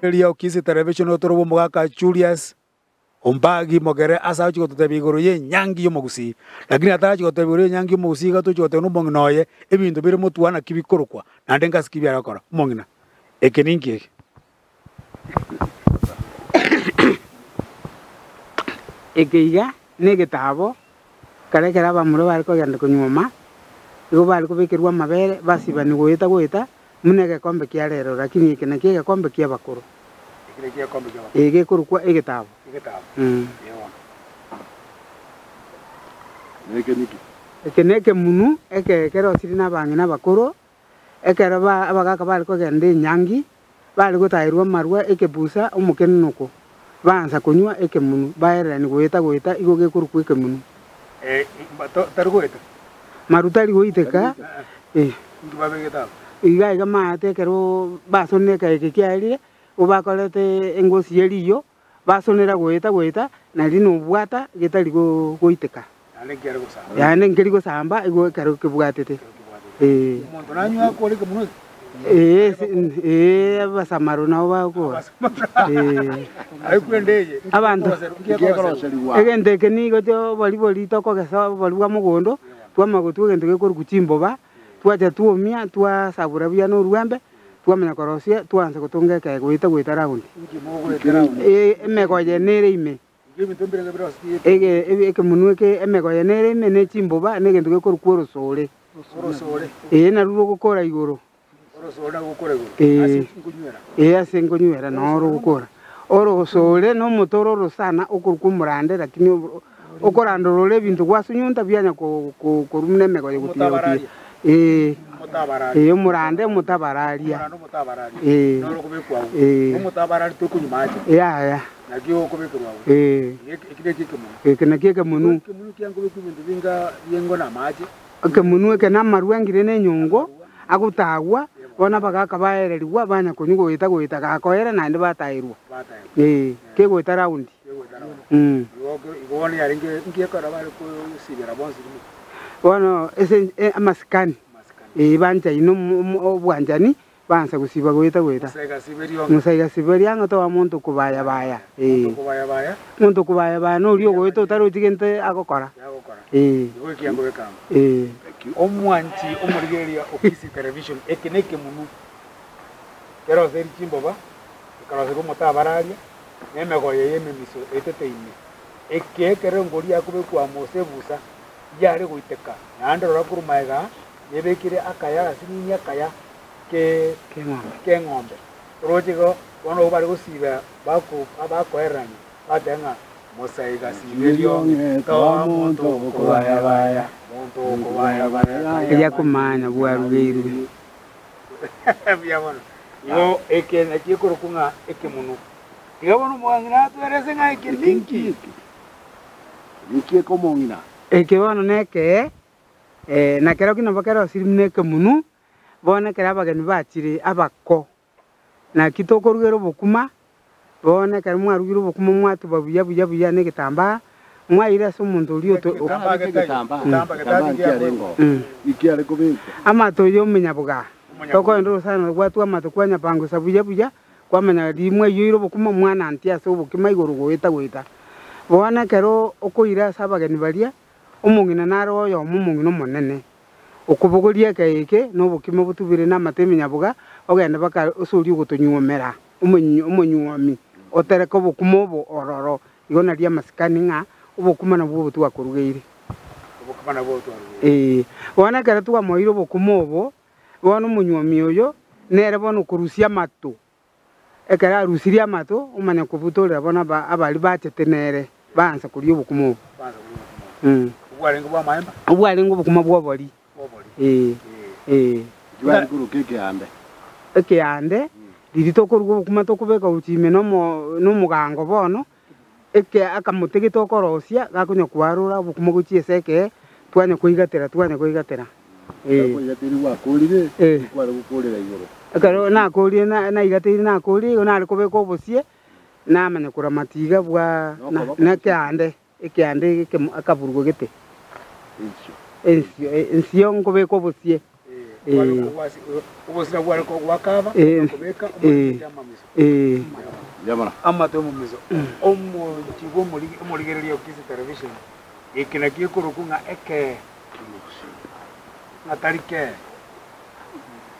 Eria Okisi Television otoro bw'omogaka Julius Ombagi Mogere ase agochia gototebia igoro y'enyangi y'omogusii. Lakini atarachia gototebia igoro y'enyangi y'omogusii iga tochia gotebia nomong'ina oye ebinto bire motwe naki bikorokwa naende ngasi ki biare gokora. Omong'ina, eke ninki eke? Eke iga negetabo kare ekero abamura bare kogenda konyuoma, igo bare kobekerwa amabere basibani goeta goeta buna egekombe kia rero, lakini eke nakio egekombe ki'abakoro. Ee, gekorokwa egetabo. Eke nekemunu eke kerosirie nabang'ina abakoro, Ekero abagaaka bare kogenda enyangi, bare gotaerwa amarwa ekebusa omokenenoko, baansa konywa ekemunu, baererania goeta goeta igo gekorokwa ekemunu. Maru tari goiteka, iga iga maate ekero basonire eke kiaerire, igo bakorete engosi ye riiyo, Basonera goeta goeta, na riria nobwata getari goiteka, yaani nkeri gosamba igo ekero kebwatete. Ee. Ee, ee, abasamaro nabo bagokora. Ee. Abanto, egento eke nigo obori boria tokogesa obori bwa mogondo, twamanya gotwa egento gekorokwa chimboba, twacha twomia, twasabora buya na orwembe, Twamanya korosia, twaansa gotonga ekee goeta goeta round. Emegoye nere ime. Ekemunwa eke emegoye nere ime ne chimboba na egento gekorokwa orosore. Ee narwo rogokora igoro. Ee ase nkonywera noo rogokora. Orosore na omote ore orosana okorokwa omorande lakini okorandorora ebinto gwasunyunta bianya korwa buna emegoye gotiga gotiga. Ee, ee, omorande omotabararia. Ee, ee, yaya. Ee, eke nakio ekemunu. Ekemunu eke namarwa engire na enyongo, agotagwa, bono abagaka baererigwa banya konywa goeta goeta gakoera naende bataerwa. Ee, kegoeta round. Bono ase amasikani, ee banchaine obwanchani, baansa gosiba goeta goeta. Musa igasiba riang'o toba monto okobaya baya, ee. Monto okobaya baya noria ogoeta otarochi gento agokora, ee. Ee. Omwanchi omorigereria o Kisii Television, eke nekemunu keroseri chimboba, ekeroserwa omotabararia, na emegoye y'ememiso etete ime. Eke ekero engori yakobekwa amo ase ebusa, yare goiteka, naende rora korwa magega aa, nebekire akaya asinini akaya ke keng'ombe. Oroche igo bono abwo bare gosiba bako bakoererania, bateba ng'a Mosaiga sibe riong'e toa monto okobayabaya, monto okobayabaya kaya Eria komanya bwarugeirwe. Mbuya mono. Igo eke nakio ekorokwa ng'a ekemunu. Tiga bono omong'ina atwerese ng'a eke ninki. Ninki eke omong'ina? Eke bono nekee, na kerokio nabo kerosirie buna ekemunu, bono ekero abageni bachire abako, naki tokorugera obokima, bono ekero mwarugire obokima mwatuba buya buya buya na egetambaa, mwaira ase omonto oria oto Amato y'omonyabogaa, tokoenda orosana gwatwa amato kwanyapangusa buya buya, Kwamanya rimwe aiyoire obokima omwana-nti ase obokima igoro goeta goeta. Bono ekero okoira ase abageni baria, omong'ina nare oyomo omong'ina omonene, okobogoria ekee eke na obokima botubire namato emenyaboga, ogende baka ase oria ogotonyuomera, omonyuomi, otereke obokima obo ororo. Igo nario amasikani ng'a obokima nabwo obo twakorugeire. Ee, bono ekero twamoeire obokima obo, Bono omonyuomi oyo nere bono okorusia amato, ekero arusirie amato, omanya kobutorera bono abaria bachete nere, baansa koria obokima obwo. Obwarenge obokima bw'obori. Ee, ee. Ekeande, riria tokoruga obokima tokobeka gochia ime na omogango bono, Eke akamote gete okorosia, gakonya kwarora obokima gochia ase ekee, twanya koigatera, twanya koigatera. Ee. Ee. Ekero nakorire na naigateire nakorire igo nare kobeka obosie, namanya koramati iga bwa na na ekeande, ekeande ekemo akaburugo gete. Ensio, ensio nkobeka obosie. Bware Eh. kogwasi obosira bware kogwakaba Eh. kobeka Eh. omorigete amamiso. Eh. Yamana. Amato omomiso. Omochi bwa omorigi omorigereria o Kisii Television eke nakio ekorokwa ng'a ekee ng'a tari kee.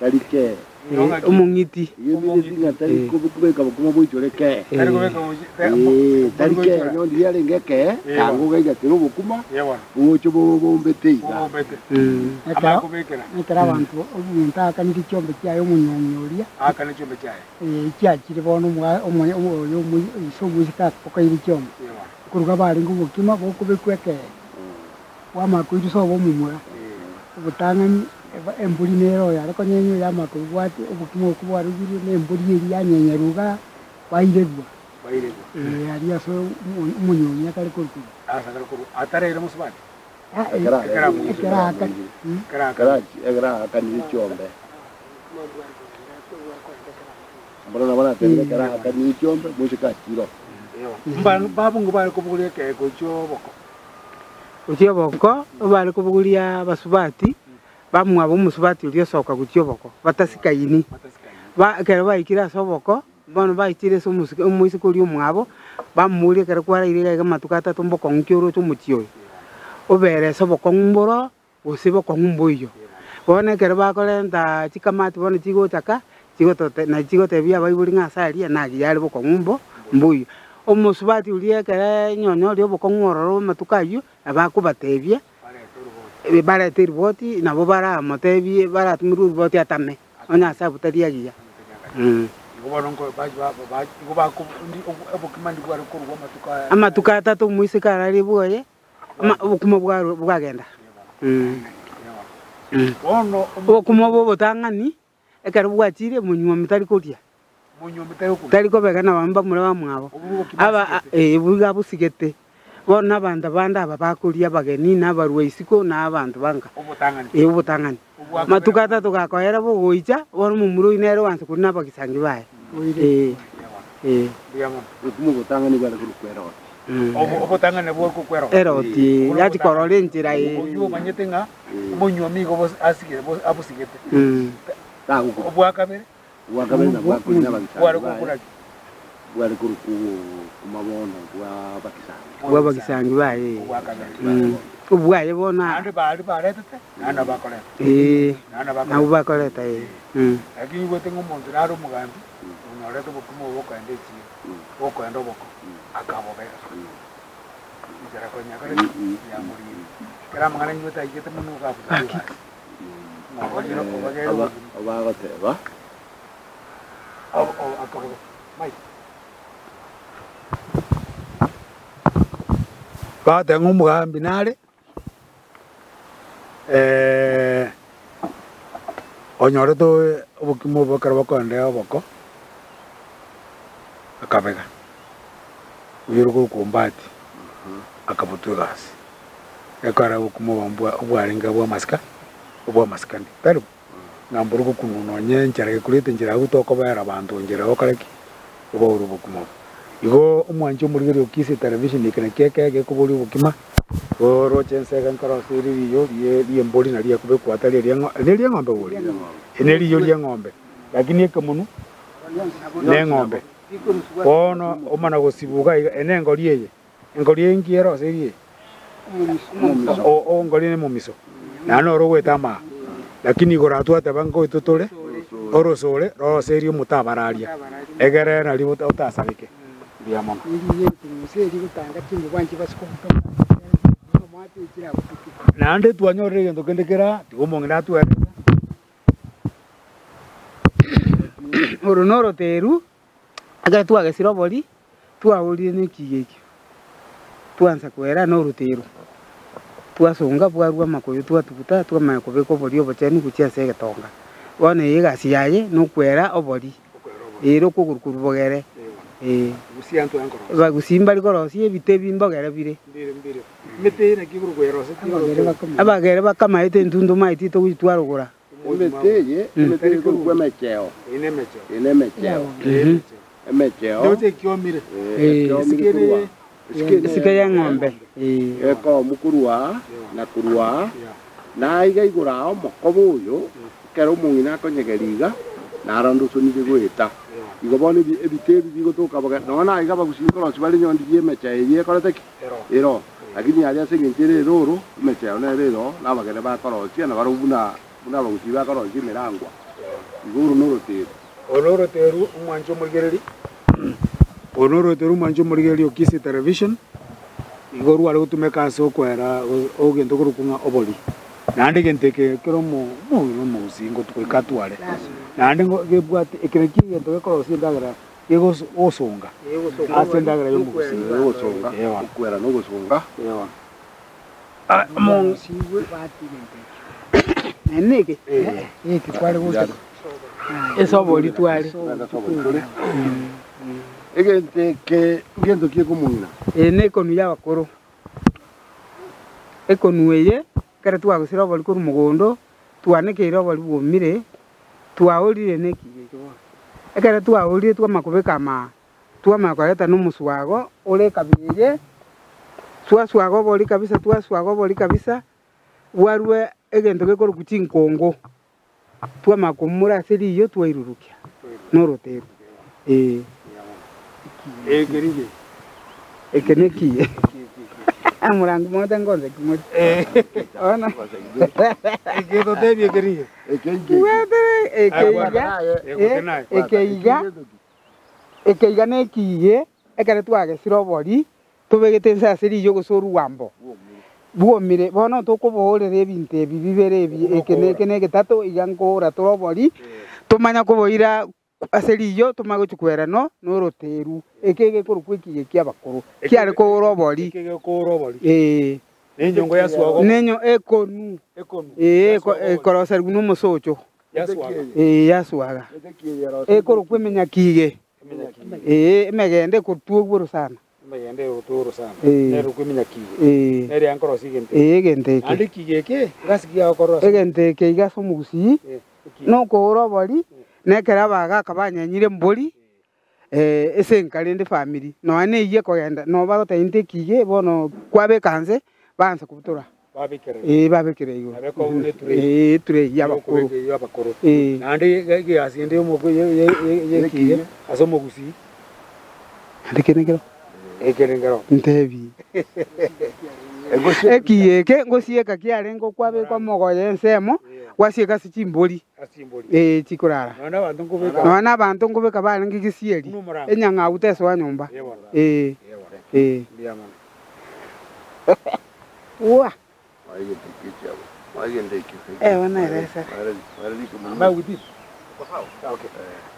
Tari kee. Igo ng'aki? Omong'iti. Igo ng'a tari Eh. kobeka bokima boichore kee. Tari kobeka bochi Eh, tari kee goichora. nyondi riarenge ekee, Eh, tango gaigatera obokima, Ye bono. bogocha bobombete iga. Bobombete. Mm. Amanye kobekera. Ekero abanto omonto aakanire chiombe chiaye omonywomi oria, Aakane chiombe chiaye. chiachire bono omwa omonya oyo ise omoiseke okaire chiombe. Ye bono. Koruga barenge obokima bokobekwa ekee, bwamanya koirwa sobo omomura, obotang'ani embori nere oyo are konyenywa yamanya kobwatia obokima obwo bwarugirwe na embori eria yanyenyerwa igaa, bairerwa. Bairerwa. Aria ase omonywomi atare korwa. Ase atare korwa, atareire mosubati? Ekero Ekero aakani. Ekero aakani. Ekero aakanire chiombe. Bono nabo natebire ekero aakanire chiombe, moiseke achire oo. Mbabungo bare kobogoria ekee gochia oboko. Gochia oboko, bare kobogoria abasubati, bamwabo omosubati oria osoka gochia oboko, batasikaini. Ba ekero baikire ase oboko, bono baichire ase omosike omoiseke oria omwabo, bamoboria ekero kwaraire iga iga amatuko atato mbokong'u ki oroche omochie oyo, obere ase obokong'u mboro gose bokong'u mboiyo. Bono ekero bakorenta chikamati bono chigochaka, chigotote nachi chigotebia abaibori ng'a ase aria nagiya are bokong'u mbo mboiyo. Omosubati oria ekere nyonye oria obokong'u ororo amatuko aywo, nabo akobatebia, barete eriboti nabo baramotebie baratomerwe oriboti atame, onye ase abwo tari agiya. Amatuko atato omoiseke arare bwoye, obokima bwarwa bwagenda. Obokima bwa obotang'ani, ekero bwachire monywomi tari koria, tari kobeka na abamura bamura bamwabo, aba eh iga abusigete. Bono na abanto bande aba bakoria abageni na abarua isiko na abanto ba nka, eh obotang'ani. Amatuko atato gakoera bogoicha, bono omomura oyio nere oanse koria na abagisangi baye, eh eh. Obokima obotang'ani bware korokwa eroti. Obotang'ani bworokwa eroti. Eroti, yachi korora enchera eh. Oyio omanyete ng'a omonywomi igo abusigete. Tagokwa. Obwa kabere. Obwa kabere nabwo akoria nabagisangi Bware baye. gokora ki? Bware korokwa obokima bono bwa abagisangi. Bwa abagisangi baye. Obwa kabere. Obwaye bono. Naende baria baretete, naende nabo bakoreta. Ee. Naende nabo bakoreta. Nabo bakoreta ee. Lakini igwete ng'a omonto nare omogambi, onyorete obokima obo bokoenda echiro, bokoenda oboko, akabobega. Enchera konya kare ki? Yamorire. Ekero amang'ana aigwete aigete mono iga abuta egasi. Ng'a obagere obagere obogima. Obagoteba. Akaboga. Mike. Bagoteba ng'a omogambi nare onyorete obokima obo ekero bokoenderea oboko, akabega, oyio ore korokwa Ombati, akabutwa egasi. Ekero obokima obo mbwa obwarenge bwa amasika, obwa amasikani, tari bo? Ng'a mboro gokunwa nonye enchera gekorete enchera agwo tokobera abanto nchera gokora ki? Obaure obokima obo. Igo omwanchi omorigereria o Kisii Television eke nakio ekee gekoboria obokima, oroche ense iga nkorosia ere riyo rie ri'embori nario ekobekwa atari eria ng'o ne eri'eng'ombe bori? Eri ne riyo ri'eng'ombe, lakini ekemunu ne eng'ombe. Bono omana gosibuga iga, ene engori eye, Engori eye nki eroserie eye? Engori eye nemomiso, naende noro ogoeta amaa. Lakini igoro aa twateba ngoetwe tore orosore roroserie omotabararia, egere nario otasareke. Mbuya mono. Naende twanyorire egento kende kera, tiga omong'ina atwerese. Oro noroteru. Ekero twagesire obori, twaorire na ekiigo ekio, twansa kwera na orotero, twasonga bwarwa amakoyo twatuguta twamanya kobeka obori obochenu gochia ase egetonga. Bono eye egasi yaye nokwera obori, ere okogoro korwa bogere eh. Abagusii mbari korosia ebite ebi mbogere bire. Abagere bakamaete intwe ntomaeti togochitwarogora. Emete eye, emete eye ekorokwa emecheo. Eye nemecheo. Emecheo. Ekiomire korwa. Esike y'eng'ombe. Ekomu korwa na korwa. Na aiga igoro aa omokoba oyo, Ekero omong'ina akonyegera iga, naro onde osonire goeta. Igo bono ebi ebite ebi bigotoka boke, nonya na iga abagusii nkorosia bare nyondiria emecha eye ekorete ki? Ero. Lakini aria ase eng'encho ere eroro, emecha ero nere ero, na abageni bakorosia, na barobwo buna buna abagusii bakorosia emerangwa. Igo oro noroteru. Oro noroteru omwanche omorigereri, oro noroteru omwanche omorigereri o Kisii Television, igo rware gotumeka ase okoera ogento korokwa ng'a obori. Naende egento eke kere omo omong'ina omogusii ngotu goika atware, naende ngo gebwate eke nakio egento gekorosia endagera gegoso gosonga ase endagera ya omogusii. Ogosonga, Eeh bono. okwera na ogosonga. Eeh bono. Ah omo Naende eke eh. Eke kware gocha esobori tware. Egento eke ngento ki ekomong'ina? Eye ne ekonu ya abakoro. Ekonu eye, ekero twagosire obori korwa mogondo, twanekeire obori bwomire, twaorire na ekiya ekio bono. Ekero twaorire twamanya kobeka amaa, twamanya koreta na omoswago ore ekabira eye, twaswaga obori kabisa twaswaga obori kabisa, bwarwe egento gekorokwa chinkongo, twamanya komomura ase riyo twairurukia na oroteru eh. Eke nekiye morangu mote ngonse ki more bono bwetere eke iga eke iga eke iga nekiye ekero twagesire obori Tobegete inse ase riiyo gose orwambo bwomire, bono tokoboorera ebinto ebi bibere ebi, eke na eke na egetato, iga nkoora tore obori, tomanya koboira ase riiyo, tomanye gochia kwera no noroteru. Eke egekorokwa ekiige ki'abakoro, kiare koora obori. Ee. Nenyo ekonu, ee, ekoroserigwa nomosocho, ee, yaswaga, ekorokwa emenyakiige. Ee, emegendo ekotwogwa orosana. Emegendo egotwogwa orosana, Ee. nere okwa emenyakiige, Ee. nere yankorosia egento eke. Ee, egento eke. Naende ekiige eke, ngasi ki yagokorora ase Egento eke iga ase omogusii, Ee, ekiige. nokoora obori, na ekero abagaka banyenyire embori, ase enka rende efamiri, nonya na eyio ekogenda, nabo bagoteba intwe ekiige bono kwabeka nse, baansa kobutora. Babekerera. Ee, babekerera igoro. Nabeka obwo ne eturei. Ee, eturei y'abakoro. Okobeka eyio y'abakoro. Ee. Naende egasi ende y'omoko y'ekiige ase omogusii. Naende kende nkero? Ekende nkero. Ntebi. Ekiige eke ngosieka kiarenge okwabekwa omogoye ensemo, gwasieka ase chimbori. Ase chimbori. Ee, chikorara. Nonya na abanto nkobeka. Nonya na abanto nkobeka barenge gesieri, Buna omorango. enyang'au tesoa nyomba. Ee bono. Ee, Ee bono. ee. Mbuya mono. Wa! Ewe nere ase.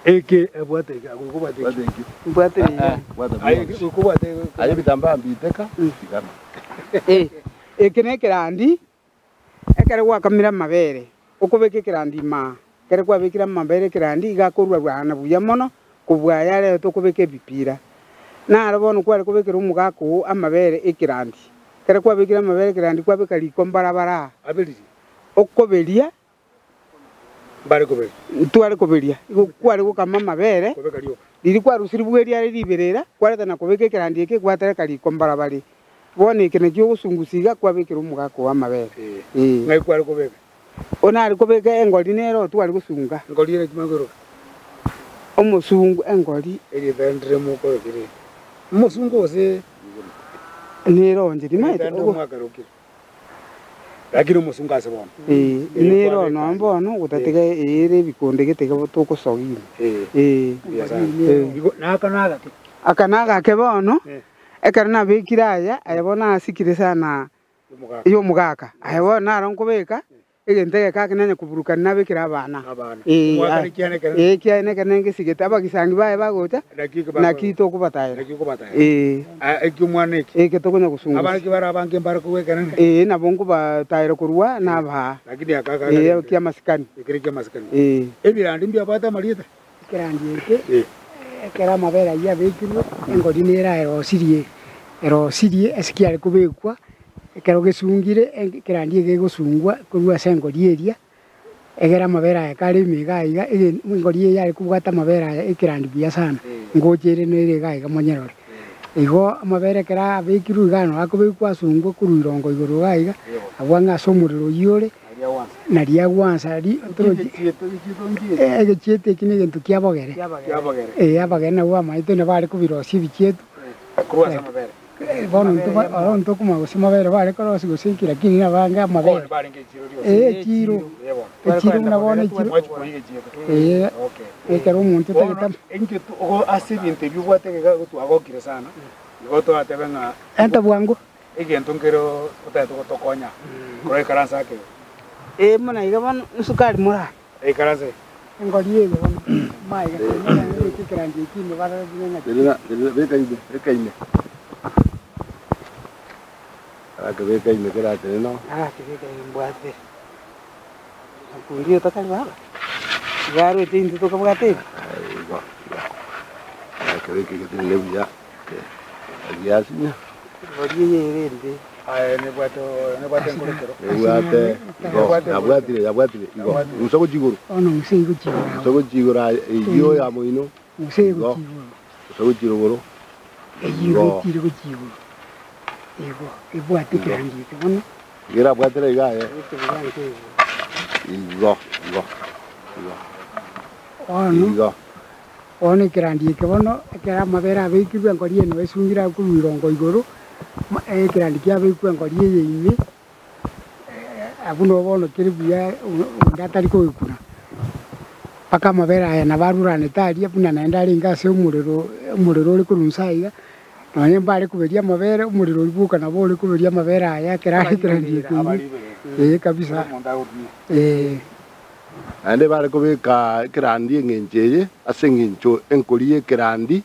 Eke ebwate eke agoika obwate eke. Mbwate riria. Aye goika obwate Aye ebitambaa mbiteka tigana. Eh, eke nekerandi, ekero gwakamire amabere, okobeka ekerandi imaa, ekero kwabekire amabere ekerandi iga akorwa rwana buya mono, kobua aya rero tokobeka ebipira. Naro bono kware kobekera omogaka oo amabere ekerandi. Ekero kwabekire amabere ekerandi kwabeka riko mbarabara aa, Aberirie. okoberia, Mbare koberia. ntware koberia, igo kware gokama amabere, Kobeka rioka. riria kwarusirie bwe riare riberera, kwareta na kobeka ekerandi eke gwatereka riko mbarabare. Bono eke nakio ogosungusia iga kwabekera omogaka oo amabere. Eh. Ee. Ng'ai kware kobeka? Onare kobeka engori nere otware gosunga. Engori ere kimanye koroka. Omosungu engori. Erieta rinde mokorokire. Omosungu gose. Nere onche rimaete. Erieta rinde mwakarokire. Lakini omosungu ase bono. Ee, nere ono bono gotatiga ere ebikonde gete iga togosogia ime. Ee. Ee. Mbuya sana. Ee. Igo naka nagake. Aka nagake bono, ekero nabekire aya, aya bono asikire sana. Y'omogaka. Aye bono naro nkobeka egento egeke ake nanye koburukania nabekere abana. Ee, ee, ekiagera nekero nengesigete abagisangi baye bagocha, naki tokobataera. Ee. Eke tokonya gosungusia. Ee, nabo nkobataera korwa nabaa. Ee, ki'amasikani. Ee. Ekerandi eke, ekero amabere ayio abekirwe, engori nere aerosirie, erosirie ase kiare kobekwa, ekero gesungire, ekerandi eke gegosungwa korwa ase engori eria, egere amabere aya kare ime iga iga, ege engori eye yare kobwata amabere aya ekerandi buya sana, ngocha ere nere iga iga monyerore. Igo amabere ekero abekirwe iga nabo akobekwa asungwe korwa irongo igoro iga iga, abwo ang'e ase omorero oyio ore. Nari agwansa ri torochi egechieti eki na egento kia bogere. Ee abagere nabwo bamaete nabo bare kobirosia ebichietu. Bono intwe ba oro ntokomanya gose mabere bare korosia gose nki lakini nabange amabere. Ee echiro, echiro buna bono echiro ee ekero omonto otagete ama. Ase ebinto ebi obwate iga twagokire sana, igo toratebe ng'a. Enta bwango. Egento nkere otagete gotokonya korwa ekaranse ake iga. Ee buna iga bono esukari morabe. Ekaranse. Engori eye bono maiga kanyora ng'aki ekerangi eki ime barore buna ng'aki. Tenena, tenena, beka ime, beka ime. Arakebeka ime keratenena oo. Arakebeka ime mbwate. Nakundi otakari baba, iga aroche intwe tokabwate ebi. Igo, igo. Arakebeka egetenene buya. Egiasinya. Engori eye ere embe. Aye nebwate nebwate enkorekero. Ebwate igo, yabwatire yabwatire igo. Ng'usa gochia igoro. Bono ng'usa egochia igoro Ng'usa gochia igoro aye eyio ya moino. Ng'usa Igo. egochia igoro. Ng'usa gochia rogoro. Eyio Igo. egotire gochia igoro. Igo, ebwate ekerangi eke bono. Iga erabwatera iga aye. Gochia buya nke igo. Igo, igo, igo. Bono. Igo. Bono ekerandi eke bono, ekero amabere abekirwe enkori eye nabo esungire korwa irongo igoro, ekerandi kiabekwa enkori eye ime, abwo nabo bono kere buya onde atari kogekuna. Mpaka amabere aya nabo aruranete aria buna naende arenge ase omorero, omorero ore korwa inse aiga, nonye mbare koberia amabere, omorero oria bwoka nabo ore koberia amabere aya ekero are ekerandi eke ime, eh kabisa, eh. Naende bare kobeka ekerandi engencho eye, ase engencho enkori y'ekerandi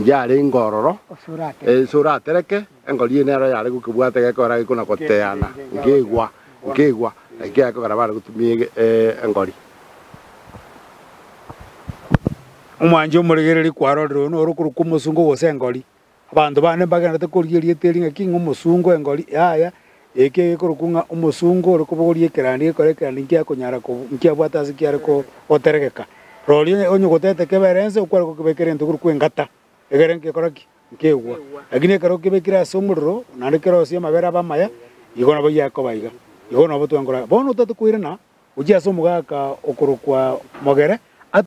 yarenge ororo, ase oratereke, enkori eye nero yare gokebwata gekogera gekona goteana, nkegwa, nkegwa, naki gekogera bare gotumia enkori. Omwanchi omoregereri kwarorire oyo noro okorokwa omosungo gose engori. Abanto bande mbagenderete korigia erieta eri ng'aki ng'a omosungo engori, yaya, eke egekorokwa ng'a omosungo ore kobogoria ekerandi gekore ekerandi nkiakonyara ko nkiabwate ase kiare ko goteregeka. Roria onye gotete kebere ense okware gokebekera egento korokwa engata, egere nkekora ki? Nkegwa. Lakini ekero okebekire ase omorero, naende kerosie amabere abe amaya, igo nabo yakoba iga. Igo nabo twankora. Bono otagete koirana, gochia ase omogaka okorokwa Mogere.